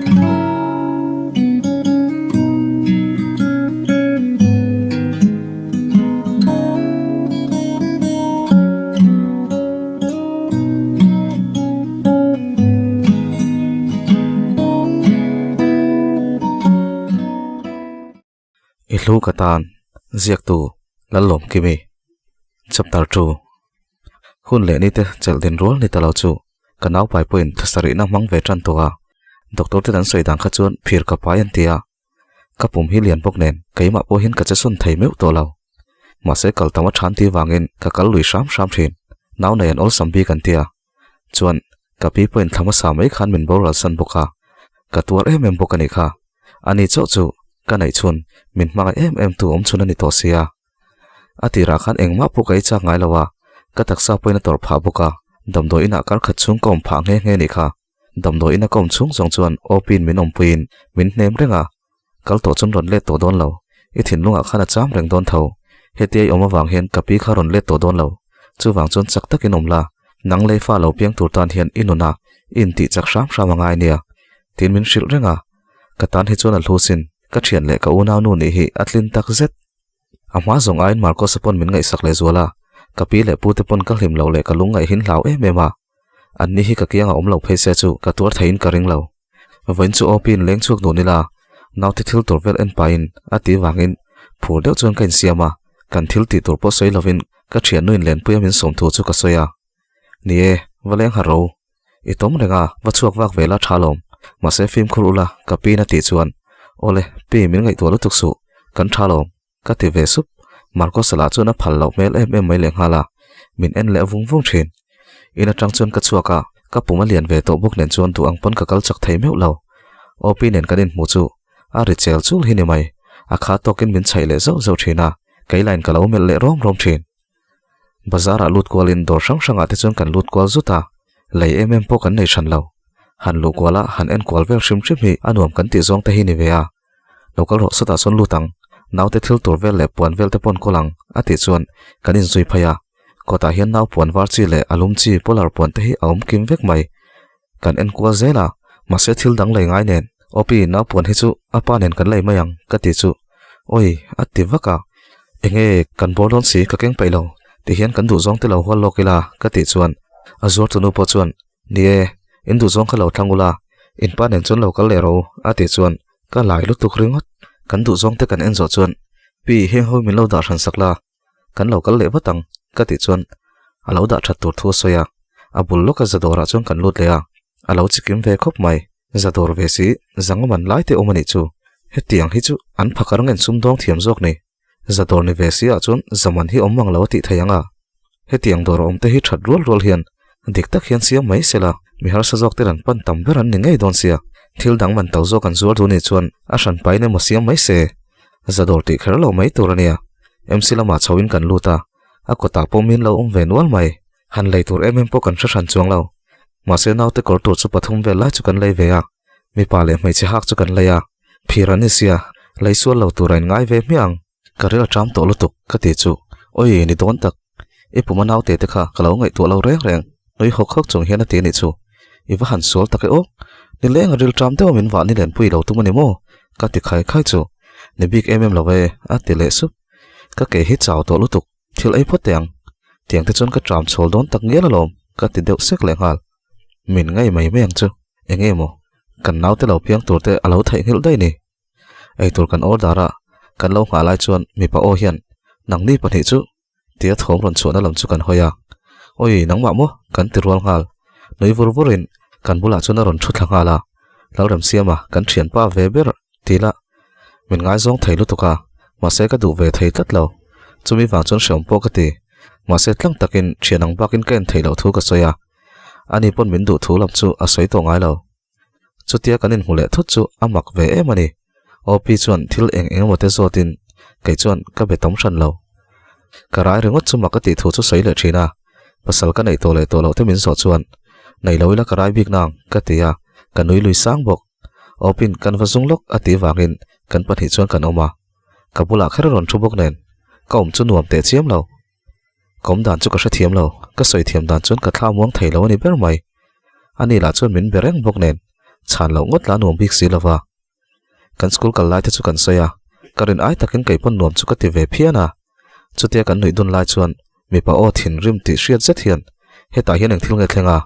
I hlu ka tan ziaktu Lallawmkimi Chapter 2 Hun leh ni te chelh din rual ni ta lo chu ka naupai pawhin thasarihna hmang ve tan tawh a, doctor ten an sawi dan kha chuan phir ka pai an ti a, ka pum hi lian bawk nen keimah pawh hian ka che sawn thei meuh tawh lo. Mahse kal tam a than ti vangin ka kal lui hram hram thin, nau nei an awlsam bik an ti a, chuan ka pi pawhin thla hmasa mai khan min boral san bawk a, ka tuar em em bawk a nih kha, ani chauh chu ka neih chhun min hmangaih em em tu awm chhun a ni tawh sia. A tirah khan engmah pawh ka ei chak ngai lo a, ka taksa pawhin a tawrh phah bawk a, damdawi inah kar khat chhung ka awm phah nghe nghe a nih kha. Damdawi ina ka awm chhung zawng chuan Awpiin min awmpuiin min hnem reng a, kal tawh chuan rawn let tawh dawn lo, i thinlungah khan a cham reng dawn tho, hetia i awm avang hian ka pi kha rawn let tawh dawn lo, chuvang chuan chak takin awm la, nang lei fa lo piang tur tan hian i nuna i intih chak hram hram a ngai nia, tiin min hrilh reng a, ka tan hi chuan a hlu sin, ka thian leh ka unau nu nih hi a tlin tak zet. A hma zawng aiin Marcos-a pawn min ngaihsak leh zual a, ka pi leh pute pawn ka hlim loh leh ka lungngaih hin hlau em em a. An ni hi ka kiangah awm lo phei se chu ka tuar theiin ka ring lo. Vawiin chu OP in leng chhuak duh nila, naute thil tur vel en pahin a ti vangin phur deuh chuan ka insiam a, kan thil tih tur pawh sawi lovin ka thiannu in lenpuia min sawm thu chu ka sawi a. Ni e, va leng har ro. I tawm reng a, va chhuak vak ve la tha lawm. Mahse fimkhur ula, ka pi in a tih chuan, Awle, pi min ngaihtuah lutuk suh, kan tha lawm. Ka ti ve sup, Marcosa lah chuan a phal loh hmel em em mai leh nghal a, min en leh vung vung thin. In atang chuan ka chhuak a, ka pum a lian ve tawh bawk nen chuan duh ang pawn ka kal chak thei meuh lo. OP nen kan inhmu chu a ri chel chul hi ni mai, a kha tawkin min chhaih leh zauh zauh thin a, kei lain ka lo melh leh rawm rawm thin. Bazar ah lut kualin dawr hrang hrangah te chuan kan lut kual zut a, lei em em pawh kan nei hran lo. Han luh kual a, han en kual vel hrim hrim hi a nuam kan tih zawng te hi ni ve a. Lo kal rawh sawtah chuan lut ang, naute thil tur vel leh puan vel te pawh an kawl ang a tih chuan kan inzui phei a. Kawtah hian nau puan var chi leh a lum chi polar puan te hi a awm kim vek mai. Kan en kual zel a, mahse thil dang lei ngai nen, Awpi, nau puan hi chu a pa nen kan lei mai ang ka ti chu, Awi, a ti vak a, Enge, kan bawr dawn si, ka keng peih lo, ti hian kan duhzawng te lo hual lawk ila ka tih chuan a zuar tunu pawh chuan, Ni e, in duhzawng kha lo thlang ula, in pa nen chuan lo kal leh rawh u a tih chuan ka lai lutuk ringawt, kan duhzawng te kan en zawh chuan, Pi, heng ho min lo dah hran sak la, kan lo kal leh vat ang ka tih chuan a lo dah that tur thu a sawi a, a bul lawka za dawrah chuan kan lut leh a, a lo chikim ve khawp mai, za dawr ve si zanga man lai te awm a nih chu, hetiang hi chu an phakar ngen sum dawng thiam zawk ni, za dawr ni ve si ah chuan za man hi awm mang lo a tih thei ang a, hetiang dawr a awm te hi that rual rual hian dik tak hian siam mai sela, mi harsa zawk te an pan tam ber an ni ngei dawn sia, thil dang man to zawk an zuar duh nih chuan a hran pain emaw siam mai se. Za dawr tih kher lo mai tur a nia. MC lamah chhoin kan lut a, a kawtah pawh min lo awm ve nual mai. Han lei tur em em pawh kan hre hran chuang lo. Mahse naute kawr tur chu pathum vel lai chu kan lei ve a, mipa leh hmeichhe hak chu kan lei a, phir an ni sia, lei sual lo tur a in ngai ve hmiah ang. Ka ril a ṭam tawh lutuk ka ti chu, Awi ni dawn tak, i puma naute te kha ka lo ngaihtuah lo reng reng, nui hawk hawk chung hian a ti a nih chu. I va han sual tak e aw, nileng a ril ṭam deuh a min vah ni lenpui lo tum a ni maw? ka ti khai khai chu. Ni bik em em lo e, a ti leh sup. Ka ke hi chau tawh lutuk, thil ei phawt teh ang. Tiang te chuan ka ṭam chhawl dawn tak ngial alawm, ka ti deuh sek leh nghal. Min ngei mai mai ang chu, eng nge maw, kan naute lo piang tur te a lo theihnghilh daih ni. Eitur kan order a, kan lo nghah lai chuan mipa aw hian, Nangni pahnih chu tia thawm rawn chhuahna lam chu kan hawi a, Awi nangmah maw? kan ti rual nghal. Nui vur vurin kan bulah chuan a rawn thu thla nghal a, Lalremsiama kan thianpa ve ber ti la, min ngaizawng thei lutuk a, mahse ka duh ve thei tlat lo. Chumi vang chuan hreawm pawh ka ti, mahse tlang takin thian ang bakin ka en theih loh thu ka sawi a, ani pawn min duh thu lam chu a sawi tawh ngai lo. Chutia kan inhmu leh thut chu a mak ve em a ni. OP chuan thil eng eng emaw te zawtin kei chuan ka be tam hran lo. Ka rai ringawt chu mak a tih thu chu sawi leh thin a, pasal ka neih tawh leh tawh loh te min zawh chuan nei lo ila ka rai bik nang ka ti a, ka nui lui sang bawk. OP in kan va zung lawk a tih vangin kan pahnih chuan kan awm a, ka bulah kher a rawn thu bawk nen ka awm chu nuam teh chiam lo. Ka awm dan chu ka hrethiam lo, ka sawi thiam dan chuan ka thla muang thei lo a ni ber mai. Ani lah chuan min be reng bawk nen, Chhan loh ngawt la nuam bik si lo va. Kan school kal lai te chu kan sawi a, ka rin ai takin kei pawn nuam chu ka ti ve phian a. Chutia kan nuih dun lai chuan mipa aw thinrim tih hriat zet hian hetah hian eng thil nge thleng a?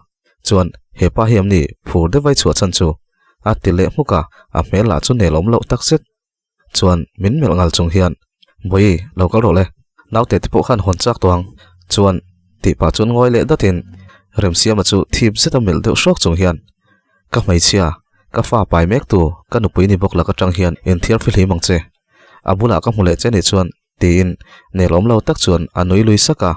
Chuan hepa hi em ni phur deuh vai chhuah chan chu? A ti leh hmuk a, a hmel lah chu nelawm loh tak zet. Chuan min melh ngal chung hian, Bawihi, lo kal rawh le, naute te pawh khan hawn chak tawh ang. Chuan tih pah chuan ngawi leh datin Remsiama chu thip zeta melh deuh hrawk chung hian, Ka hmeichhia, ka fa pai mek tu, ka nupui ni bawk lak atang hian inthiar fihlim ang che. A bulah ka hmu leh che nih chuan tiin nelawm lo tak chuan a nui lui sak a,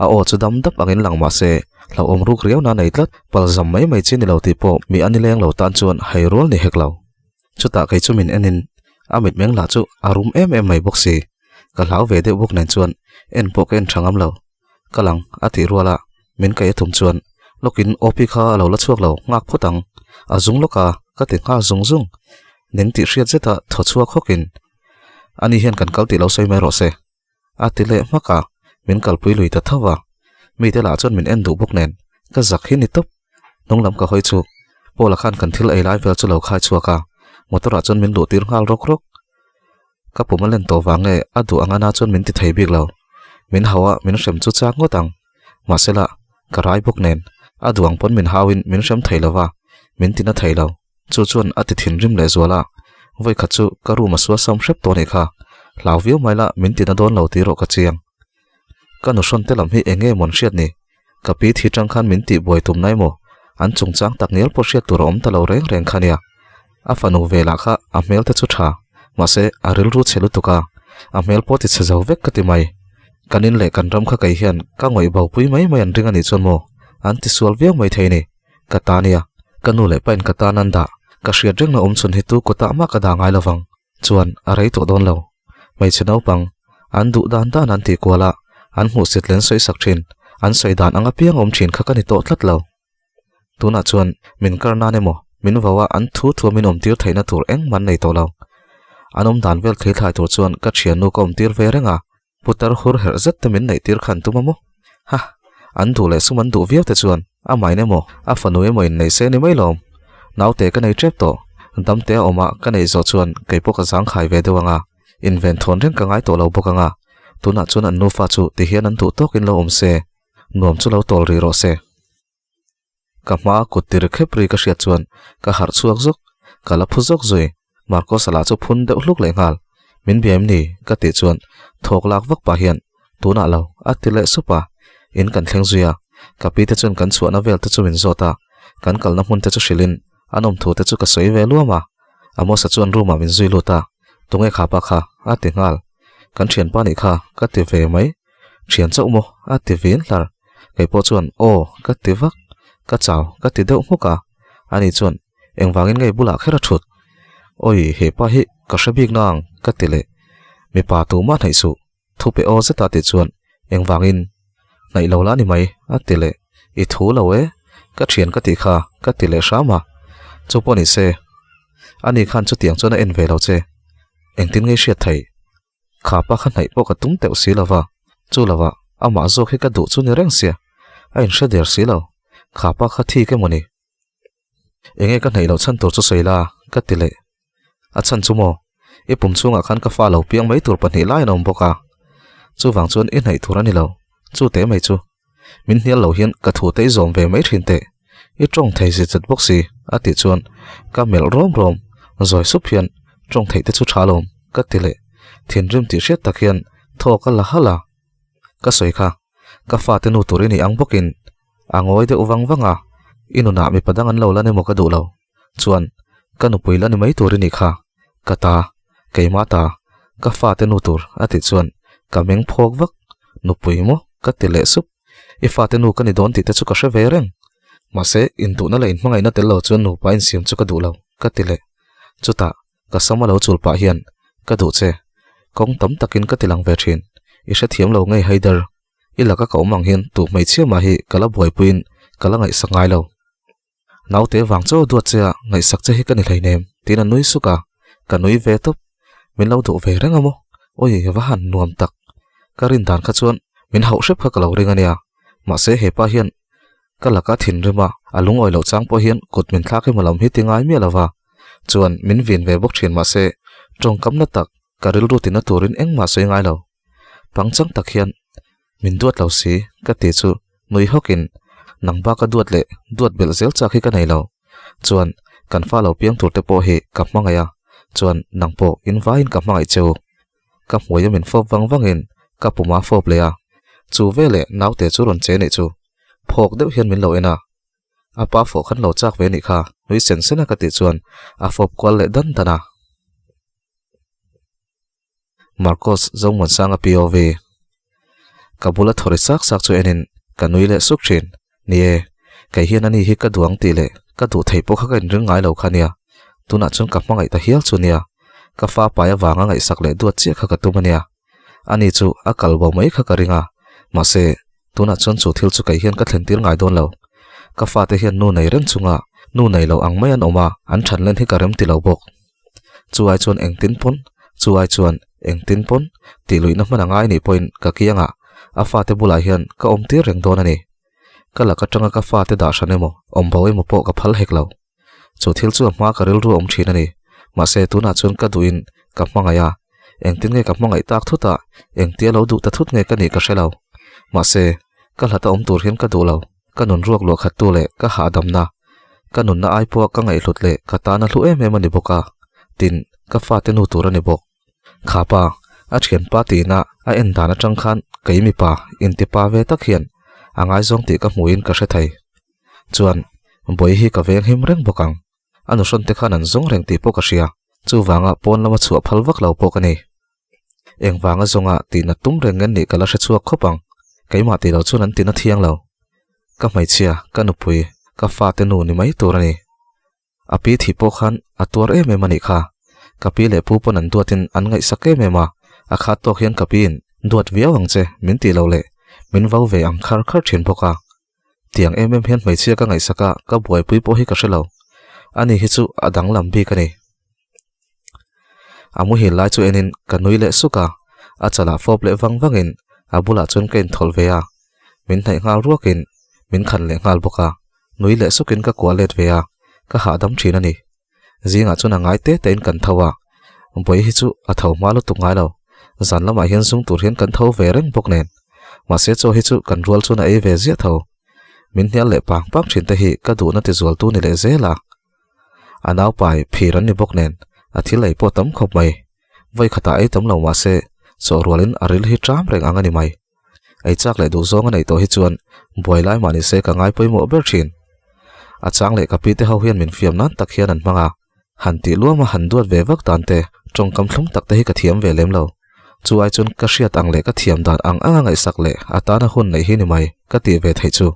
a aw chu dam dap angin lang mah se hlauhawm ruk riau na nei tlat, palzam mai mai chi ni lo tih pawh mi a nileng lo tan chuan hai rual ni hek lo. Chutah kei chu min enin a mitmeng lah chu a rum em em mai bawk si, ka hlau ve deuh bawk nen chuan en pawh ka en tha ngam lo. Ka lang a tih ruala min kaih a tum chuan lawkin OP kha a lo la chhuak lo nghak phawt ang, a zung lawk a ka ti nghal zung zung. Ning tih hriat zeta thaw chhuak hawkin ani hian kan kal tih lo sawi mai rawh se a ti leh hmak a, min kalpui lui ta tho va, mite lah chuan min en duh bawk nen ka zak hi ni tawp. Hnung lam ka hawi chu Paula khan kan thil ei lai vel chu lo khai chhuak a, motor ah chuan min luh tir nghal rawk rawk. Ka pum a len tawh vang nge a duh ang ana chuan min ti thei bik lo. Min hau a min hrem chu chak ngawt ang. Mahsela ka rai bawk nen a duh ang pawn min hau in min hrem thei lo va, min ti na thei lo. Chu chuan a ti thinrim leh zual a, vawi khat chu ka room a sual sam hrep tawh a nih kha, hlau viau mai la min ti na dawn lo tih erawh ka chiang. Ka nu hrawn te lam hi eng nge mawn hriat ni? Ka pi thi tang khan min tih buai tum nai maw? An chungchang tak ngial pawh hriat tur a awm ta lo reng reng kha nia. A fanu ve lah kha a hmel te chu tha, mahse a rilru chhe lutuk a, a hmel pawh ti chhe zo vek ka ti mai. Kan in leh kan ram kha kei hian ka ngawih bo pui mai mai an ring a nih chuan maw? An ti sual viau mai thei ni. Ka ta nia, ka nu leh pain ka tan an dah, ka hriat rengna awm chhun hi tu kutah mah ka dah ngai lovang. Chuan a rei tawh dawn lo. Hmeichhe naupang, an duh dan dan an tih kual a, an hmuhsit len sawi sak thin, an sawi dan ang apiang awm thin kha ka ni tawh tlat lo. Tunah chuan min kar nan emaw, min vau a an thu thu a min awm tir theihna tur engmah an nei tawh lo. An awm dan vel thei thlai tur chuan ka thiannu ka awm tir ve reng a, Putar hur herh zet te min neih tir khan tum a maw? Ha! An duh leh sum an duh viau te chuan a main emaw a fanu emaw in nei se ni mai lawm. Naute ka nei tep tawh. Damte a awm a ka neih zawh chuan kei pawh ka zangkhai ve deuh ang a, inven thawn reng ka ngai tawh lo bawk ang a. Tunah chuan an nufa chu tihian an duh tawkin lo awm se, nuam chu lo tawl rih rawh se. Ka hma kut tir khep ri ka hriat chuan ka harh chhuak zawk, ka la phu zawk zui. Marcos-a lah chu phun deuh hluk leh nghal. Min bia em ni? ka tih chuan thawk lak vak pah hian tunah lo a ti leh sup a. In kan thleng zui a, ka pi te chuan kan chhuahna vel te chu min zawt a, kan kalna hmun te chu hrilhin an awm thu te chu ka sawi ve luam a. Amos-a chuan room ah min zui lut a, Tunge kha pa kha? a ti nghal. Kan thianpa nih kha ka ti ve mai. Thian chauh maw? a ti vin hlar. Kei pawh chuan aw ka ti vak, ka chau ka ti deuh hmuk a. Ani chuan engvangin ngei bulah kher a thut. Awi he pa hi ka hre bik nang ka ti leh. Mipa tumah hnaih suh, thu pe aw zeta tih chuan engvangin hnaih lo la ni mai a ti leh. I thu lo e, ka thian ka tih kha ka ti leh hram a. Chu pawh ni se, ani khan chutiang chuan a en ve lo che. Engtin ngei hriat theih? Kha pa kha hnaih pawh ka tum teuh si lova, chu lovah amah zawk hi ka duh chu ni reng sia, a inhre der si lo, kha pa kha thik emaw ni? Enge ka hnaih loh chhan tur chu sawi la, ka ti leh. A chhan chu maw? I pum chhungah khan ka fa lo piang mai tur pahnih lai an awm bawk a, chuvang chuan i hnaih tur a ni lo, chu teh mai chu. Min hnial lo hian ka thu te i zawm ve mai thin teh, i tawng thei zit zet bawk si a tih chuan ka melh rawm rawm, zawi sup hian tawng theih te chu tha lawm ka ti leh, thinrim tih hriat tak hian thaw ka la halh a, ka sawi kha ka fate nu tur i nih ang bawkin a ngawi deuh vang vang a, i nunah mipa dang an lo lan emaw ka duh lo, chuan ka nupui la ni mai tur i nih kha, ka ta, keimah ta, ka fate nu tur a tih chuan ka meng phawk vak, nupui maw ka ti leh sup, i fate nu ka ni dawn tih te chu ka hre ve reng, mahse induhna leh inhmangaihna tel lo chuan nupa insiam chu ka duh lo ka ti leh, chutah ka sam a lo chul pah hian ka duh che, kawng tam takin ka ti lang ve thin, i hrethiam lo ngei Haider. I laka ka awm ang hian tu hmeichhia mah hi ka la buaipuiin ka la ngaihsak ngai lo. Naute vang chaw duat che a ngaihsak che hi ka ni hleinem tiin a nui suk a, ka nui ve tawp. Min lo duh ve reng a maw? Awi va han nuam tak. Ka rin dan kha chuan min hauh hrep kha ka lo ring a nia. Mahse hepa hian. Ka laka thinrim a, a lungawi loh chang pawh hian kut min thlak emaw lam hi ti ngai miah lova. Chuan min vin ve bawk thin mahse tawngkamna tak ka rilru tina turin engmah sawi ngai lo. Pangchang tak hian min duat lo si ka ti chu nui hawkin nang bak a duat leh duat belh zel chak hi ka nei lo. Chuan kan fa lo piang tur te pawh hi ka hmangaih a, chuan nang pawh in vaiin ka hmangaih che u. Ka hmuai a min fawp vang vangin ka pum a fawp leh a, chu veleh naute chu rawn che nih chu phawk deuh hian min lo en a. A pa fawh khan lo chak ve nih kha nui sen sen a ka tih chuan a fawp kual leh dan dan a. Marcos Zomuansanga POV Ka bula thawri sak sak chu enin ka nui leh suk thin. Ni e, kei hian ani hi ka duang tih leh ka duh theih pawh kha ka inring ngai lo kha nia. Tunah chuan ka hmangaih ta hial chu nia. Ka fa pai avanga ngaihsak leh duat chiah kha ka tum a nia. Ani chu a kal bo mai kha ka ring a, mahse tunah chuan chu thil chu kei hian ka thlen tir ngai dawn lo. Ka fate hian nu nei reng chunga nu nei lo ang mai an awm a, an than len hi ka rem ti lo bawk. Chu ai chuan engtin pawn, chu ai chuan engtin pawn tih luihna hman a ngai nih pawhin ka kiangah a fate bulah hian ka awm tir reng dawn a ni. Ka lak atanga ka fate dah hran emaw, awm bo emaw pawh ka phal hek lo. Chu thil chu a hma ka rilru a awm thin a ni. Mahse tunah chuan ka duhin ka hmangaih a, engtin nge ka hmangaih tak thut a, engtia lo duh ta thut nge ka nih ka hre lo. Mahse ka hlat a awm tur hian ka duh lo. Ka nun ruak luah khat tu leh ka hahdamna, ka nunna ai pawha ka ngaihhlut leh ka tana hlu em em a ni bawk a, tin, ka fate nu tur a ni bawk. Kha pa, a thianpa tina a en dan atang khan kei mipa intipa ve tak hian a ngaizawng tih ka hmuhin ka hre thei. Chuan, Bawihi hi ka veng him reng bawk ang. A nuhrawn te khan an zawng reng tih pawh ka hria, chuvanga pawn lama chhuah phal vak lo pawh ka ni. Engvanga zawnga tihna tum reng ngen nih ka la hre chhuak khawp ang, keimah tih lo chuan an tina thiang lo. Ka hmeichhia, ka nupui, ka fate nu ni mai tur a ni. A pi thih pawh khan a tuar em em a nih kha. Ka pi leh pu pawn an duatin an ngaihsak em em a, a khat tawk hian ka piin duat viau ang che min tih loh leh min vau ve ang khar khar thin bawk a. Tiang em em hian hmeichhia ka ngaihsak a, ka buaipui pawh hi ka hre lo. Ani hi chu a danglam bik a ni. A muhil lai chu enin ka nui leh suk a, a chalah fawp leh vang vangin a bulah chuan ka inthawlh ve a. Min hnaih nghal ruakin min khan leh nghal bawk a, nui leh sukin ka kuah let ve a, ka hahdam thin a ni. Zingah chuan a ngai te tein kan tho a, Bawihi hi chu a tho hma lutuk ngai lo, zan lamah hian zung tur hian kan tho ve reng bawk nen. Mahse chaw hi chu kan rual chuan a ei ve ziah tho. Min hnial leh pang pang thin te hi ka duhna tizualtu ni leh zel a. A naupai phir an ni bawk nen a thil ei pawh tam khawp mai. Vawi khatah ei tam lo mahse chaw rualin a ril hi ṭam reng ang a ni mai. Ei chak leh duh zawng a neih tawh hi chuan buai lai mah nise ka ngai pawimawh ber thin. A chang leh ka pi te ho hian min fiam nan tak hian an hmang a, han tih luam a han duat ve vak dan te, tawngkam thlum tak te hi ka thiam ve lem lo. Chu ai chuan ka hriat ang leh ka thiam dan ang anga ngaihsak leh a tana hun neih hi ni mai ka tih ve theih chu.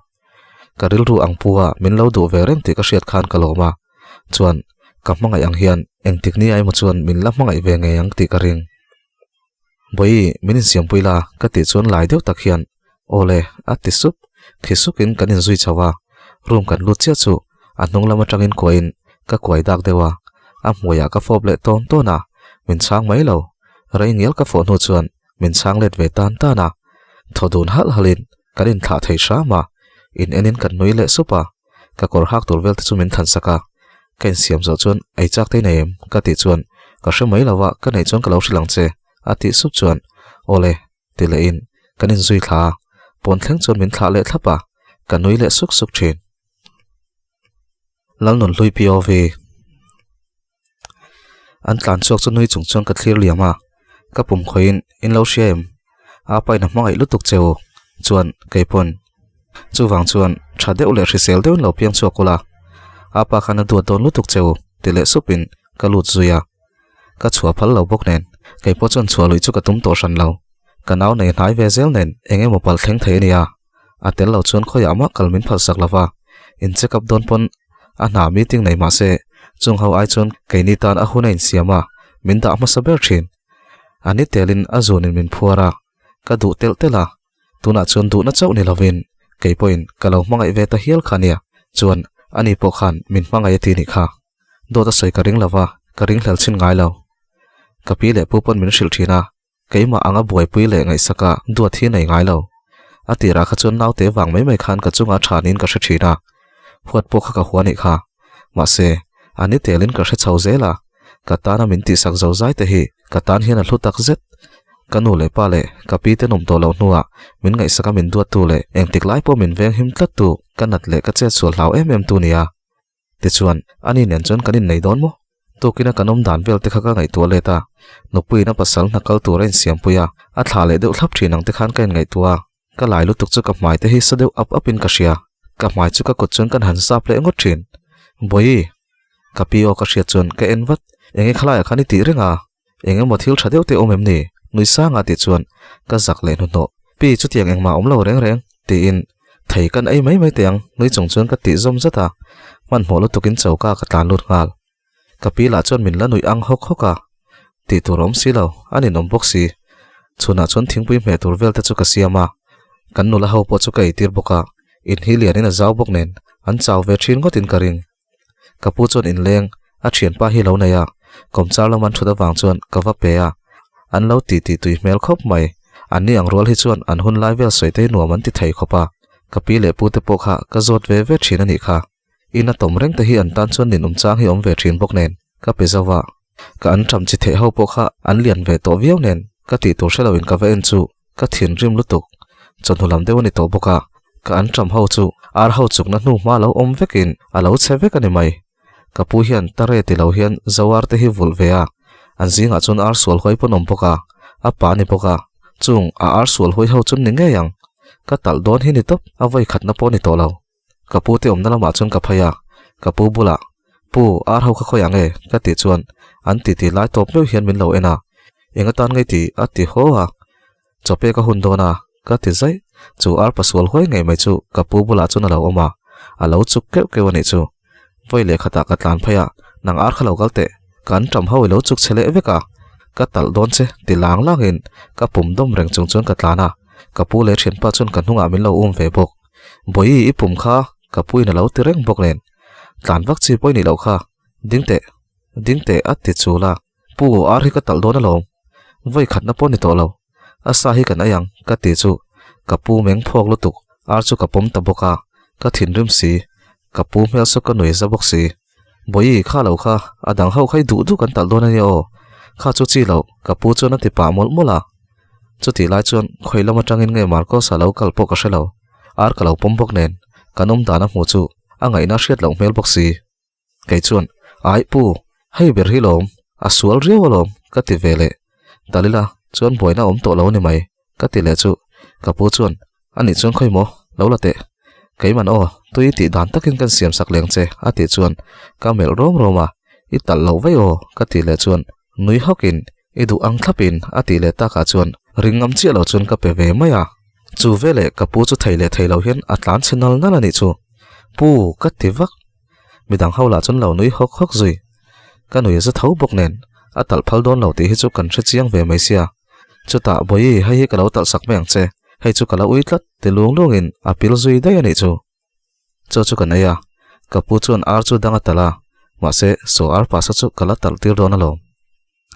Ka rilru ang pu a min lo duh ve reng tih ka hriat khan ka lawm a, chuan ka hmangaih ang hian engtik ni emaw chuan min la hmangaih ve ngei ang tih ka ring. Bawihi, min insiampui la ka tih chuan lai deuh tak hian Aw le a ti sup, khi sukin kan inzui chho a, room kan lut chiah chu a hnung lam atangin kuahin ka kuai dak deuh a, a hmuiah ka fawp leh tawn tawn a, min chhang mai lo, rei ngial ka fawh hnu chuan min chhang let ve tan tan a, thaw dun halh halhin kan inthlah thei hram a, in enin kan nui leh sup a, ka kawr hak tur vel te chu min than sak a, ka insiam zawh chuan ei chak te nei em ka tih chuan ka hre mai lo a, ka neih chuan ka lo hrilh ang che a tih sup chuan awle ti leh in kan inzui thla a, pawn thleng chuan min thlah leh thlap a, ka nui leh suk suk thin. Lalnunhlui POV. An tlan chhuak chu nui chung chuan ka thlir liam a, ka pum khawihin in lo hria em? Apa in a hmangaih lutuk che u chuan keipawn chuvang chuan tha deuh leh hrisel deuhin lo piang chhuak ula, apa khan a duat dawn lutuk che u ti leh supin ka lut zui a, ka chhuah phal lo bawk nen keipawh chuan chhuah luih chu ka tum tawh hran lo, ka nau nei hnai ve zel nen eng emaw pal thleng thei a nia. A tel lo chuan khawiah mah kal min phalsak lo va, in check up dawn pawn a hna meeting nei mah se chung ho ai chuan keini tan a hun a insiam a, min dah hmasa ber thin. A ni telin a zunin min phuar a, ka duh telh telh a, tunah chuan duhna chauh ni lovin kei pawhin ka lo hmangaih ve ta hial kha nia, chuan ani pawh khan min hmangaih a ti nih kha. Dawt a sawi ka ring lo va, ka ringhlel chhin ngai lo. Ka pi leh pu pawn min hrilh thin a, Keimah anga buaipui leh ngaihsaka duat hi nei ngai lo. A tirah kha chuan naute vang mai mai khan ka chunga tha niin ka hre thin a, huat pawh kha ka hua nih kha. Mahse, a ni telin ka hre chho zel a, ka tana min tihsak zo zai te hi ka tan hian a hlu tak zet. Ka nu leh pa leh ka pi te nawm tawh loh hnuah min ngaihsaka min duattu leh engtik lai pawh min veng him tlattu ka nat leh ka chetsual hlau em em tu nia. Tichuan, ani nen chuan kan innei dawn maw? Tukina kan awm dan vel te kha ka ngaihtuah let a, nupuiin a pasal hna kal tur a insiampui a, a thlah leh deuh thlap thin ang te khan ka inngaihtuah a. Ka lai lutuk chu ka hmai te hi sa deuh ap ap in ka hria, ka hmai chu ka kut chuan kan han zap leh ngawt thin. Bawihi! Ka pi aw ka hriat chuan ka en vat, enge khalaiah khan i tih reng a? Eng emaw thil tha deuh te awm em ni? Nui sanga tih chuan ka zak leh hnuhnawh. Pi chutiang engmah awm lo reng reng tiin thei kan ei mai mai teh ang nui chung chuan ka tih zawm zat a, hmanhmawh lutukin choka ka tlan lut nghal. Ka pi lah chuan min la nuih ang hawk hawk a, tih tur a awm si lo, a ninawm bawk si. Chhunah chuan thingpui hmeh tur vel te chu ka siam a, kan nula ho pawh chu ka eitir bawk a, in hi lianin a zau bawk nen an chau ve thin ngawtin ka ring. Ka pu chuan inleng a thianpa hi lo nei a, kawmchar lam an thut avang chuan ka va pe a, an lo ti ti tui hmel khawp mai. An ni ang rual hi chuan an hun lai vel sawi te hi nuam an ti thei khawp a, ka pi leh pu te pawh kha ka zawt ve ve thin a nih kha. In a tawm reng te hi an tan chuan ninawm chang hi awm ve thin bawk nen ka pe zo va, ka an ṭam chi theih ho pawh kha an lian ve tawh viau nen ka tih tur hre loin ka va en chu ka thinrim lutuk. Chawhnu lam deuh a ni tawh bawk a, ka an ṭam ho chu ar ho chukna hnu hma lo awm vekin a lo chhe vek a ni mai. Ka pu hian tare ti lo hian zo ar te hi vulh ve a, an zingah chuan ar sual huai pawn awm bawk a, a pa a ni bawk a, chung a ar sual huai ho chu ni ngei ang. Ka talh dawn hi ni tawp, a vawi khatna pawh a ni tawh lo. Ka pu te awmna lamah chuan ka phei a, ka pu bulah, Pu, ar ho kha khawi ang e? ka tih chuan an titi lai tawp meuh hian min lo en a, Eng atan ngei tih? a ti haw a, Chaw pek a hun dawn a, ka ti zaih. Chu ar pasual huai ngei mai chu ka pu bulah chuan a lo awm a, a lo chuk keuh keuh a nih chu. Vawi leh khatah ka tlan phei a, Nang ar kha lo kal teh, kan ṭam ho i lo chuk che leh vek a, ka talh dawn che ti lang langin ka pum dawm reng chung chuan ka tlan a, ka pu leh ṭhianpa chuan ka hnungah min lo um ve bawk. Bawihi i pum kha ka puiin a lo ti reng bawk nen, tlan vak chi pawh i nih loh kha, ding teh, ding teh a ti chul a, Pu ar hi ka talh dawn alawm, vawi khatna pawh ni tawh lo, a sa hi kan ei ang ka ti chu ka pu meng phawk lutuk, ar chu ka pawm ta bawk a, ka thinrim si, ka pu hmel saw ka nui za bawk si, Bawihi kha lo kha, a dang ho kha i duh duh kan talh dawn a nia aw, kha chu chi loh ka pu chuan a ti pah mawlh mawlh a. Chutih lai chuan khawi lam atangin nge Marcos-a lo kal pawh ka hre lo, ar ka lo pawm bawk nen kan awm dan a hmuh chu a ngaihna hriat loh hmel bawk si. Kei chuan, Aih pu, hei ber hi lawm, a sual riau alawm ka ti ve leh. Dalila chuan buaina a awm tawh lo a ni mai ka ti leh chu ka pu chuan, Anih chuan khawi maw, lo la teh. Keiman aw, tui tih dan takin kan siam sak leng che a tih chuan ka melh rawm rawm a, I talh loh vei aw ka tih leh chuan nui hawkin I duh ang thlapin a tih leh takah chuan ring ngam chiah lo chuan ka pe ve mai a. Chu veleh ka pu chu thei leh thei lo hian a tlan chhe nal nal a nih chu. Pu ka ti vak. Midang ho lah chuan lo nui hawk hawk zui. Ka nui za tho bawk nen a talh phal dawn lo tih hi chu kan hre chiang ve mai sia. Chutah Bawihi hei hi ka lo talh sak mai ang che, hei chu ka la ui tlat ti lung lungin a pil zui daih a nih chu. Chaw chu kan ei a, ka pu chuan ar chu dang a talh a, mahse saw ar pasa chu ka la talh tir dawn alawm.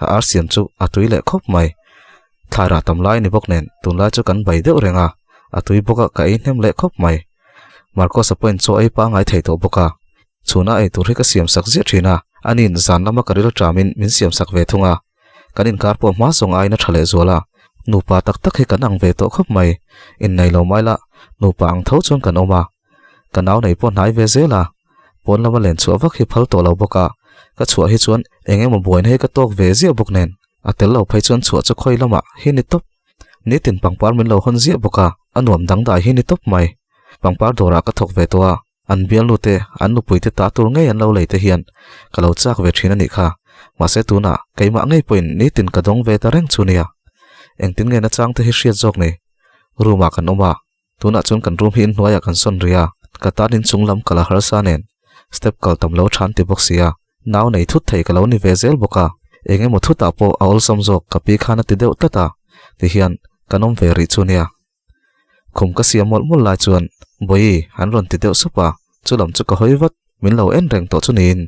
A ar siam chu a tui leh khawp mai. Thlairah tam lai a ni bawk nen tunlai chu kan bai deuh reng a, a tui bawk a ka ei hnem leh khawp mai. Marcos-a pawhin chaw ei pangngai thei tawh bawk a, chhuna ei tur hi ka siam sak ziah thin a, aniin zan lama ka ril ṭamin min siam sak ve thung a. Kan inkar pawh hma zawng aiin a tha leh zual a, nupa tak tak hi kan ang ve tawh khawp mai. Innei lo mai la, nupa ang tho chuan kan awm a. Ka nau nei pawh hnai ve zel a, pawn lama len chhuah vak hi phal tawh lo bawk a, ka chhuah hi chuan eng emaw buaina hi ka tawk ve ziah bawk nen, a tel lo phei chuan chhuah chu khawi lamah hi ni tawp. Nitin pangpar min lo hawn ziah bawk a, a nuam dangdai hi ni tawp mai. Pangpar dawrah ka thawk ve tawh a, An bialnu te, an nupui te ta tur ngei an lo lei te hian ka lo chak ve thin a nih kha. Mahse tunah keimah ngei pawhin nitin ka dawng ve ta reng chu nia. Engtin nge nachang te hi hriat zawk ni? Room ah kan awm a, tunah chuan kan room hi inhnuaiah kan sawn rih a, ka tan inchung lam ka la harsa nen step kal tam lo than ti bawk sia, nau nei thut thei ka lo ni ve zel bawk a, eng emaw thutah pawh a awlsam zawk ka pi khan a ti deuh tlat a, tihian kan awm ve rih chu nia. Khum ka siam mawlh mawlh lai chuan Bawihi an rawn ti deuh sup a, chu lam chu ka hawi vat, min lo en reng tawh chu niin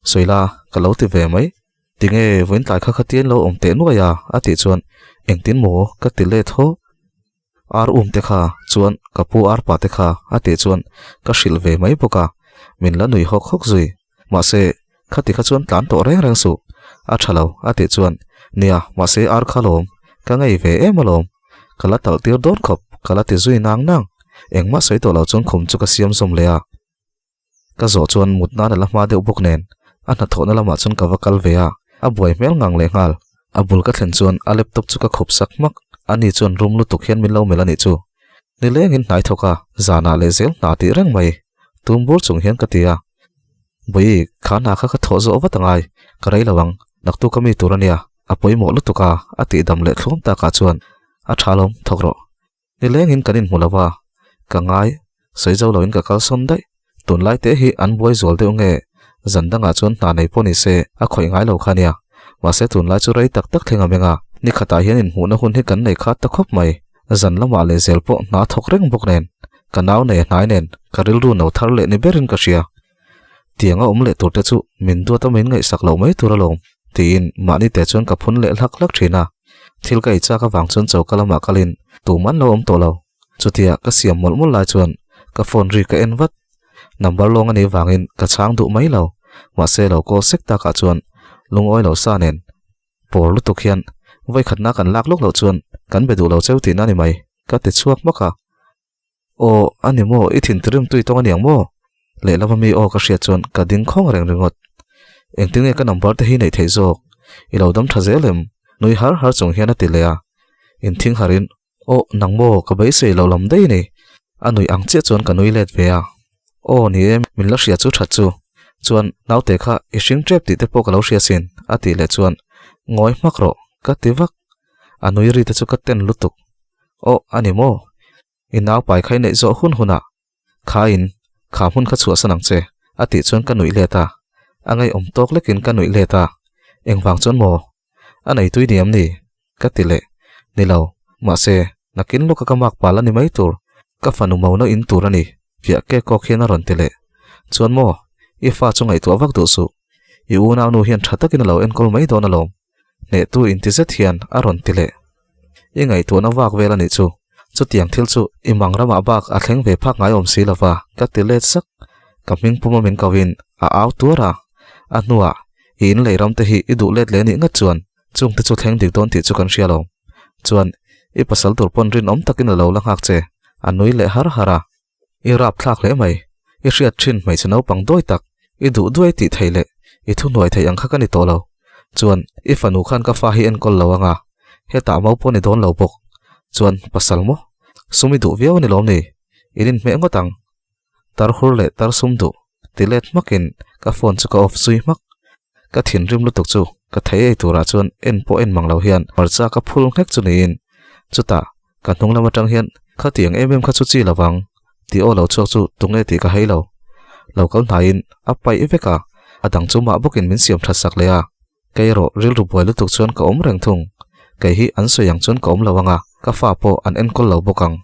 Sawila ka lo ti ve mai. Tinge vawiin tlai kha khatian lo awm teh nuai a? a tih chuan Engtin maw? ka ti let haw. Ar um te kha chuan ka pu ar pa te kha a tih chuan ka hrilh ve mai bawk a, min la nui hawk hawk zui. Mahse, khati kha chuan tlan tawh reng reng suh. A tha lo a tih chuan, Nia, mahse ar kha lawm, ka ngei ve em alawm. Ka la talh tir dawn khawp, ka la ti zui nang nang. Engmah sawi tawh lo chuan khum chu ka siam zawm leh a. Ka zawh chuan mut nan a la hma deuh bawk nen a hnathawhna lamah chuan ka va kal ve a, a buai hmel ngang leh nghal. A bul ka thlen chuan a laptop chu ka khup sak hmak, ani chuan rum lutuk hian min lo melh a nih chu. Nilengin hnai thawk a, zanah leh zel hna tih reng mai. Tum bur chung hian ka ti a. Bawi, kha hna kha ka thawh zawh vat angai, ka rei lo ang, naktuk ka mi tur a nia, a pawimawh lutuk a, a tih dam leh thluam takah chuan a tha lawm, thawk rawh. Nilengin kan inhmu lo a, ka ngai, sawi zo loin ka kalsawn daih. Tunlai te hi an buai zual deuh nge, zan dangah chuan hna nei pawh ni se a khawih ngai lo kha nia. Mahse tunlai chu rei tak tak thleng a meng a, ni khatah hian inhmuhna hun hi kan nei khat ta khawp mai. Zan lamah leh zel pawh hna thawk reng bawk nen, ka nau nei a hnai nen ka rilru no thar leh ni berin ka hria. Tiang a awm leh tur te chu min duat a min ngaihsak loh mai tur alawm, tiin mahni te chuan ka phun leh hlak hlak thin a. Thil ka ei chak avang chuan choka lamah kalin tum an lo awm tawh lo. Chutia ka siam mawlh mawlh lai chuan ka phone ri ka en vat. Number lawng a nih vangin ka chhang duh mai lo. Mahse lo call sek takah chuan lungawi lo sa nen pawr lutuk hian vawikhatna kan lak lawk loh chuan kan be duh lo cheu tihna a ni mai ka ti chhuak hmak a. Aw, a ni maw, i thintirim tui tawng a niang maw? Lehlam ami aw ka hriat chuan ka ding khawng reng ringawt. Engtin nge ka number te hi neih theih zawk? I lo dam tha zel em? Nui har har chung hian a ti leh a. Inthing harin, Aw, nang maw, ka beisei lo lam daih a ni. A nuih ang chiah chuan ka nui let ve a. Aw, ni e, min la hria chu that chu. Chuan, naute kha i hring tep tih te pawh ka lo hria sin, a tih leh chuan, Ngawi hmak rawh, ka ti vak. A nui ri te chu ka ten lutuk. Aw, a ni maw? I nau pai kha i neih zawh hun hunah kha in kha hmun kha chhuahsan ang che, a tih chuan ka nuih let a. A ngaihawm tawk lekin ka nuih let a. Engvang chuan maw? A nei tui ni em ni? Ka ti leh. Ni lo, mahse, nakin lawka ka mak pal a ni mai tur. Ka fanu mona in tur a ni, fiah kek kawk hian a rawn ti leh. Chuan maw, i fa chu ngaihtuah vak duh suh. I unau nu hian tha takin a lo enkawl mai dawn alawm. Hnehtu inti zet hian a rawn ti leh. I ngaihtuahna vak vel a nih chu. Chutiang thil chu i mang ramah bak a thleng ve phak ngai awm si lova ka ti let sak. Ka hming puma min kohin a au tuar a. A hnuah i in lei ram te hi i duh let leh nih ngat chuan chung te chu thleng dik dawn tih chu kan hria lo. Chuan i pasal tur pawn rinawm takin a lo la nghak che. A nui leh har har a. I rap thlak hle mai. I hriat thin hmeichhe naupang dawi tak, i duh duai tih theih leh i thuhnuai theih ang kha ka ni tawh lo. Chuan, i fanu khan ka fa hi enkawl lo anga, hetah mau pawh ni dawn lo bawk. Chuan, pasal maw? Sum i duh viau a ni lawm ni? In inhmeh ngawt ang. Tar hur leh tar sum duh ti let hmakin ka phone chu ka off zui hmak. Ka thinrim lutuk chu ka thei ei turah chuan en pawh en mang lo hian hmarcha ka phul nghek chu niin chutah ka hnung lam atang hian khatiang em em kha chu chi lovang tih aw lo chhuak chu tunge tih ka hei lo. Lo kal hnaiin a paih vek a, a dang chu mah bawkin min siam that sak leh a. Kei erawh rilru buai lutuk chuan ka awm reng thung. Kei hi an sawi ang chuan ka awm lo ang a, ka fa pawh an enkawl lo bawk ang.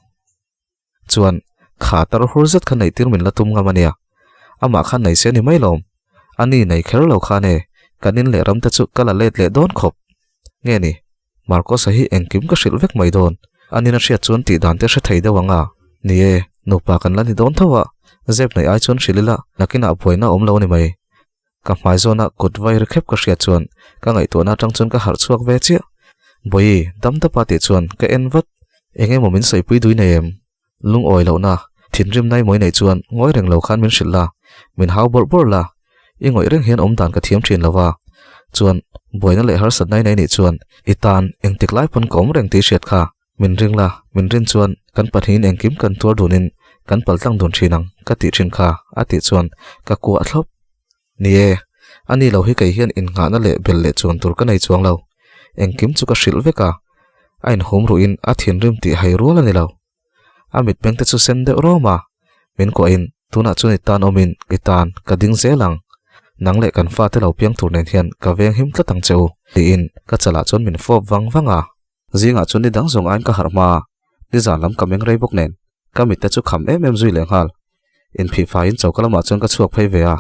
Chuan, kha tar hur zet kha neih tir min la tum ngam a nia. Amah khan nei se ni mai lawm. A ni nei kher lo khan e, kan in leh ram te chu ka la let leh dawn khawp. Nge ni, Marcos-a hi engkim ka hrilh vek mai dawn. A nina hriat chuan tih dan te hre thei deuh ang a. Ni e, nupa kan la ni dawn tho a, zep neih ai chuan hrilh ila, nakinah buaina a awm lo a ni mai. Ka hmai zawna kut vai ri khep ka hriat chuan ka ngaihtuahna atang chuan ka harh chhuak ve chiah. Bawi, dam dapa tih chuan ka en vat. Eng emaw min sawipui dui nei em? Lungawi lohna, thinrim nai mawi nei chuan ngawi reng lo khan min hrilh la, min hau bawrh bawrh la. I ngawih reng hian awm dan ka thiam thin lo va. Chuan, buaina leh harsat nai nei nih chuan i tan engtik lai pawn ka awm reng tih hriat kha. Min ring la, min rin chuan kan pahnihin engkim kan tuar dunin kan paltlang dun thin ang ka tih thin kha a tih chuan ka kuah thlawp. Ni e, a ni lo hi kei hian innghahna leh bel leh chuan tur ka nei chuang lo. Engkim chu ka hrilh vek a, a inhum ruhin a thinrim tih hai rual a ni lo. A mitmeng te chu sen deuh rawm a, min kuahin tunah chuan i tan awmin i tan ka ding zel ang. Nang leh kan fate lo piang tur nen hian ka veng him tlat ang che u tiin ka chalah chuan min fawp vang vang a. Zingah chuan ni dang zawng aiin ka harh hma a, nizan lam ka meng rei bawk nen ka mitte chu kham em em zui leh nghal. Inphih faiin choka lamah chuan ka chhuak phei ve a,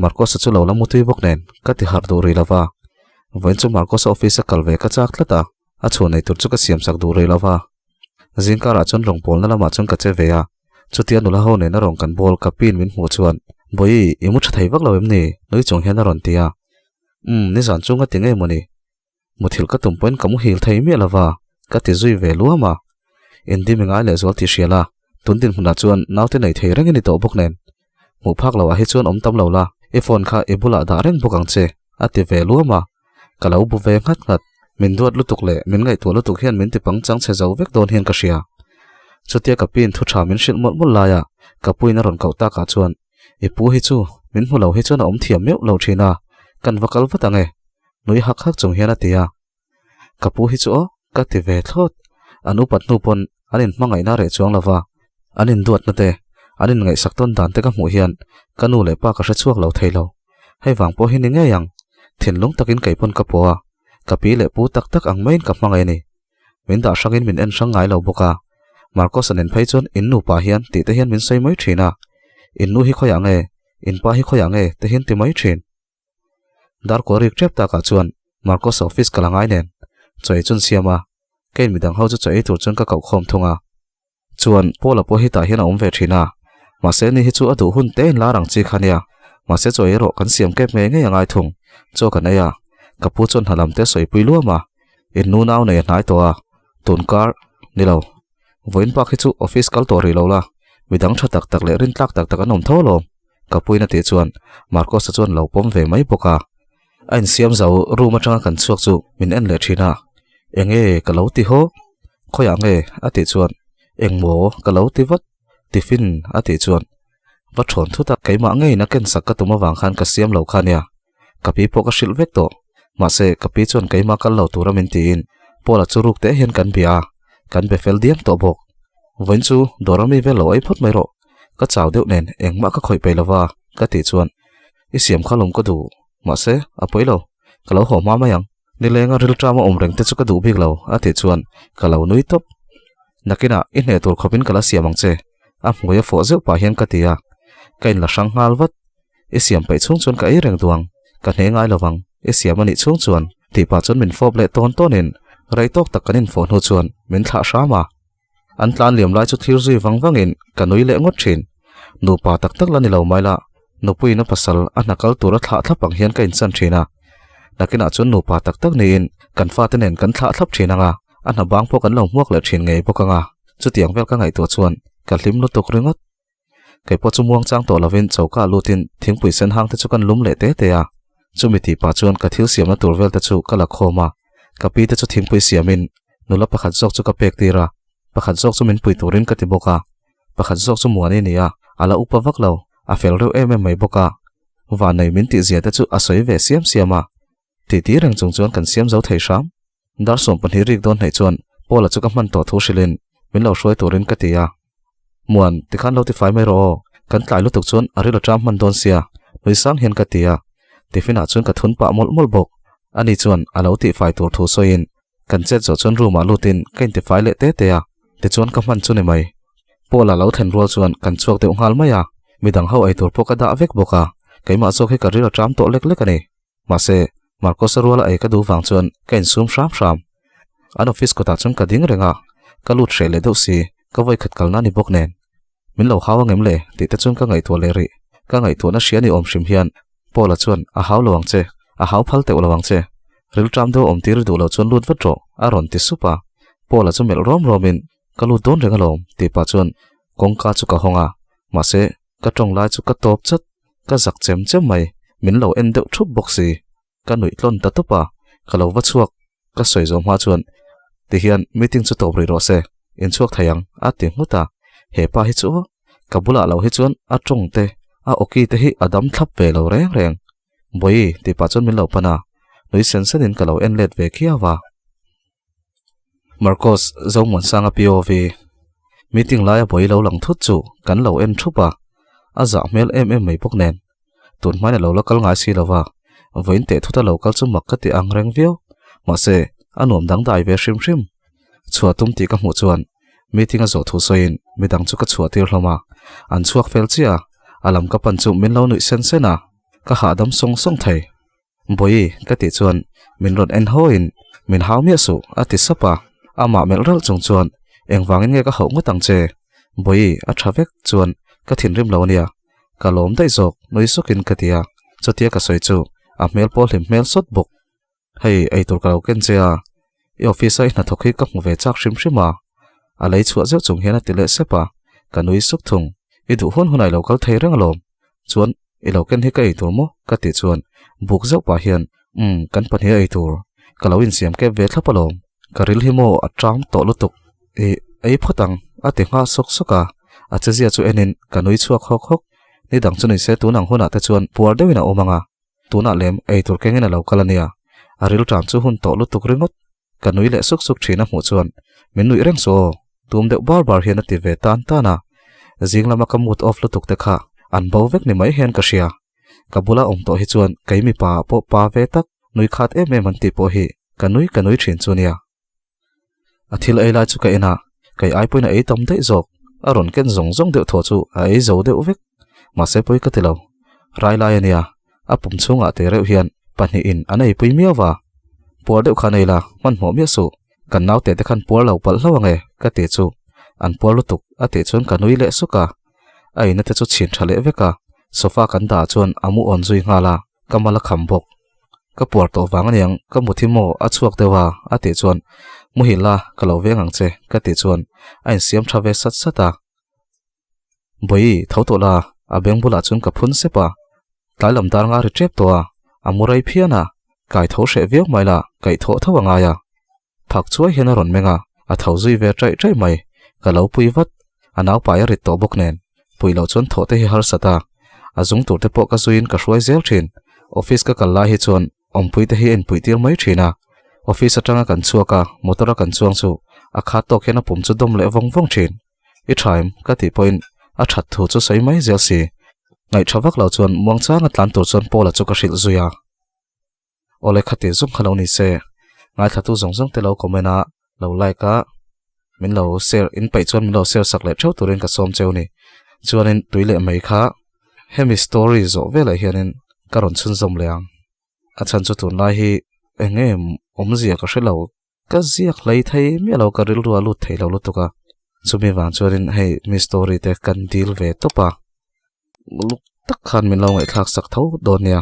Marcos-a chu lo la mutui bawk nen ka ti harh duh rih lo va. Vawiin chu Marcos-a office a kal ve ka chak tlat a, a chhuah nei tur chu ka siam sak duh rih lo va. Zingkarah chuan rawngbawlna lamah chuan ka che ve a, chutia nula ho nena rawn kan bawl ka pin min hmuh chuan, Bawihi, i mu tha thei vak lo em ni? nui chung hian a rawn ti a. Umm, nizan chu nga ti ngei mawni? Muthilh ka tum pawhin ka muhil thei miah lova, ka ti zui ve luam a. Indim i ngai leh zual tih hria la, tun dinhmunah chuan naute nei thei reng i ni tawh bawk nen. Hmuh phak loh ah hi chuan awm tam lo la, i phone kha i bulah dah reng bawk ang che, a ti ve luam a. Ka lo bu ve nghat nghat. Min duat lutuk leh min ngaihtuah lutuk hian min ti pangchang chhe zo vek dawn hian ka hria. Chutia ka piin thu tha min hrilh mawlh mawlh laia ka puiin a rawn koh takah chuan, I pu hi chu min hmu lo hi chuan a awm thiam meuh lo thin a, kan va kal vat ang e, nui hak hak chung hian a ti a. Ka pu hi chu aw, ka ti ve thlawt. An upat hnu pawn an inhmangaihna reh chuang lo va, an induatna te, an inngaihsak tawn dan te ka hmuh hian ka nu leh pa ka hre chhuak lo thei lo. Hei vang pawh hi ni ngei ang, thinlung takin kei pawn ka pawh a, ka pi leh pu tak tak ang maiin ka hmangaih a ni. Min dah hrangin min en hrang ngai lo bawk a, Marcos-a nen phei chuan in nupa hian tih te hian min sawi mai thin a, in nu hi khawiah nge, in pa hi khawiah nge te hian ti mai thin. Darkaw rik tep takah chuan Marcos-a office ka la ngai nen chaw ei chun siam a, kei midang ho chu chaw ei tur chuan ka koh khawm thung a. Chuan Paula pawh hi tah hian a awm ve thin a, mahse ni hi chu a duh hun te in lar ang chi kha nia, mahse chaw ei erawh kan siam kep ngei ngei a ngai thung, chaw kan ei a, ka pu chuan hna lam te sawi pui luam a, in nu nau nei a hnai tawh a, tun kar ni lo, vawiin bak hi chu office kal tawh rih lo la, midang tha tak tak leh rintlak tak tak an awm tho alawm, ka puin a tih chuan Marcos-a chuan lo pawm ve mai bawk a. A insiam zo room atanga kan chhuak chu min en leh thin a, Enge ka lo ti haw? Khawiah nge? a tih chuan Engmaw ka lo ti vat, tiffin a tih chuan va thawn thut a, keimah ngeiin a ken sak ka tum avang khan ka siam lo kha nia, ka pi pawh ka hrilh vek tawh, mahse ka pi chuan keimah kal lo tura min tiin Paula chu ruk teh hian kan bia a, kan be fel diam tawh bawk. Vawiin chu dawr ami vel lo ei phawt mai rawh, ka chau deuh nen engmah ka khawih peih lova ka tih chuan I siam kha lawm ka duh, mahse, a pawi lo, ka lo haw hma mai ang. Nilenga rilṭama awm reng te chu ka duh bik lo, a tih chuan ka lo nui tawp. Nakinah i hneh tur khawpin ka la siam ang che, a hmui a fawh zeuh pah hian ka ti a. Ka inla hrang nghal vat. I siam peih chhung chuan ka ei reng duh ang, ka hne ngai lo vang, i siam a nih chhung chuan, tih pah chuan min fawp leh tawn tawnin rei tawk tak kan infawh hnu chuan min thlah hram a. An tlan liam lai chu thlir zui vang vangin ka nui leh ngawt thin. Nupa tak tak la ni lo mai la, nupuiin a pasal a hna kal tur a thlah thlap ang hian ka inchan thin a. Nakinah chuan nupa tak tak niin kan fate nen kan thlah thlap thin ang a, a hna bang pawh kan lo hmuak leh thin ngei bawk ang a. Chutiang vel ka ngaihtuah chuan ka hlim lutuk ringawt. Kei pawh chu muangchang tawh lovin choka lutin thingpui sen hang te chu kan lum leh te te a. Chumi tih pah chuan ka thil siamna tur vel te chu ka la khawm a, ka pi te chu thingpui siamin nula pakhat zawk chu ka pek tir a, pakhat zawk chu min pui turin ka ti bawk a, pakhat zawk chu Muani ni a, a la upa vak lo, a fel reuh em em mai bawk a, Vanei min tih zia te chu a sawi ve siam siam a, titi reng chung chuan kan siam zo thei hram. Dar 20 rik dawn hnaih chuan Paula chu ka hman tawh thu hrilhin min lo hruai turin ka ti a. Muan, tikhan lo tifai mai rawh aw, kan tlai lutuk chuan a ril a ṭam hman dawn sia, nui sang hian ka ti a. Tiffin ah chuan ka thun pah mawlh mawlh bawk. Ani chuan a lo tihfai tur thu sawiin kan chet zawh chuan room ah lutin ka intifai leh te te a, tichuan ka hman chu ni mai. Paula lo thlen rual chuan kan chhuak deuh nghal mai a, midang ho eitur pawh ka dah vek bawk a, keimah zawk hi ka ril a ṭam tawh lek lek a ni. Mahse, Marcos-a ruala ei ka duh vang chuan ka insum hram hram. An office kawtah chuan ka ding reng a, ka lut hreh leh deuh si, ka vawikhat kalna a ni bawk nen. Min lo hau angem le tih te chuan ka ngaihtuah leh rih. Ka ngaihtuahna hria ni awm hrim hian Paul-a chuan a hau lo ang che, a hau phal teuh lo ang che. Rilṭam deuh awm tir duh lo chuan lut vat rawh, a rawn ti sup a. Paul-a chu melh rawm rawmin, Ka lut dawn reng alawm, tih pah chuan kawngka chu ka hawng a, mahse, Ka tawng lai chu ka tawp chat, ka zak chem chem mai, min lo en deuh thup bawk si. Ka nuih tlawn ta tawp a, ka lo va chhuak, ka sawi zawh hma chuan tihian meeting chu tawp rih rawh se, inchhuak thei ang a ti nghut a, he pa hi chu aw, ka bulah lo hi chuan a tawng te, a awki te hi a dam thlap ve lo reng reng. Bawihi tih pah chuan min lo pan a, nui sen senin ka lo en let ve khiau a. Marcos Zomuansanga POV Meeting laia buai lo lang thut chu kan lo en thup a, a zah hmel em em mai bawk nen. Tun hmain a lo la kal ngai si lo va, vawiin teh thut a lo kal chu mak ka ti ang reng viau. Mahse, a nuam dangdai ve hrim hrim. Chhuah tum tih ka hmuh chuan meeting a zawh thu sawiin midang chu ka chhuah tir hlawm a, an chhuak fel chiah a, a lam ka pan chu min lo nuih sen sen a, ka hahdam sawng sawng thei. Bawihi ka tih chuan min rawn en hawiin min hau miah suh a ti sap a, amah melh ralh chung chuan Engvangin nge ka hauh ngawt ang che? Bawihi, a tha vek chuan ka thinrim lo ania. Ka lawm daih zawk, nui sukin ka ti a. Chutia ka sawi chu a hmel pawh hlim hmel sawt bawk. Hei, eitur ka lo ken che a, i office a i hnathawk hi ka hmu ve chak hrim hrim a. A lei chhuah zeuh chung hian a ti leh sep a, ka nui suk thung. I duh hun hunah i lo kal thei reng alawm. Chuan, i lo ken hi ka eitur maw? ka tih chuan buk zeuh pah hian, Umm, kan pahnih a eitur. Ka lo insiam kep ve thlap alawm. Ka ril hi maw a tang tawh lutuk. Ih, ei phawt ang, a ti nghal sawk sawk a. A chezia chu enin ka nui chhuak hawk hawk. Ni dang chu ni se tun ang hunah te chuan puar deuhin a awm ang a. Tunah lem eitur kengin a lo kal a nia. A rilṭam chu hun tawh lutuk ringawt. Ka nui leh suk suk ṭhin a hmuh chuan min nuih reng suh aw, tum deuh bar bar hian a ti ve tan tan a. Zing lama ka mood off lutuk te kha an bo vek ni mai hian ka hria. Ka bula awm tawh hi chuan kei mipa ah pawh pa ve tak nui khat em em an tih pawh hi ka nui ka nui ṭhin chu nia. A thil ei lai chu ka en a, kei ai pawhin a ei tam daih zawk. A rawn ken zawng zawng deuh thaw chu a ei zo deuh vek. Mahse pawi ka ti lo. Rai lai a nia, a pum chhungah te reuh hian pahnihin an eipui miau va. Puar deuh khan ei la, hmanhmawh miah suh. Kan naute te khan puar lo palh hlauh ang e, ka ti chu. An puar lutuk a tih chuan ka nui leh suk a. A inna te chu chhin tha leh vek a, sofa kan dah chuan a mu awn zui nghal a, ka mal a kham bawk. Ka puar tawh vang aniang, ka mu thi maw a chhuak deuh a, a tih chuan, Muhil la, ka lo veng ang che, ka tih chuan a insiam tha ve sat sat a. Bawihi, tho tawh la, a beng bulah chuan ka phun sep a. Tlai lam dar nga ri tep tawh a, a mu rei phian a, kai tho hreh viau mai la, kaih thawh tho a ngai a. Phak chuai hian a rawn meng a, a tho zui ve ṭaih ṭaih mai. Ka lo pui vat, a naupai a rit tawh bawk nen. Pui loh chuan thawh te hi harsat a, a zung tur te pawh ka zuiin ka hruai zel ṭhin. Office ka kal lai hi chuan awmpui te hi a inpuih tir mai ṭhin a. Office aṭanga kan chhuak a, motor a kan chuang chu a khat tawk hian a pum chu dawm leh vawng vawng ṭhin. I ṭha em? ka tih pawhin a ṭhat thu chu sawi mai zel si. Ngaihṭha vak lo chuan muangchanga tlan tur chuan Paula chu ka hrilh zui a. Awle khati zawng kha lo ni se, ngaithlatu zawng zawng te lo comment a, lo like a, min lo share in paih chuan min lo share sak leh theuh turin ka sawm cheu ni. Chuanin tui leh mai kha hemi story zawh velah hianin ka rawn chhunzawm leh ang. A chhan chu tunlai hi eng nge awmzia ka hre lo, ka ziak hlei thei miah lo, ka rilru a lut thei lo lutuk a. Chumi vang chuanin hei mi story te kan deal ve tawp a, luk tak khan min lo ngaihthlak sak tho dawn nia.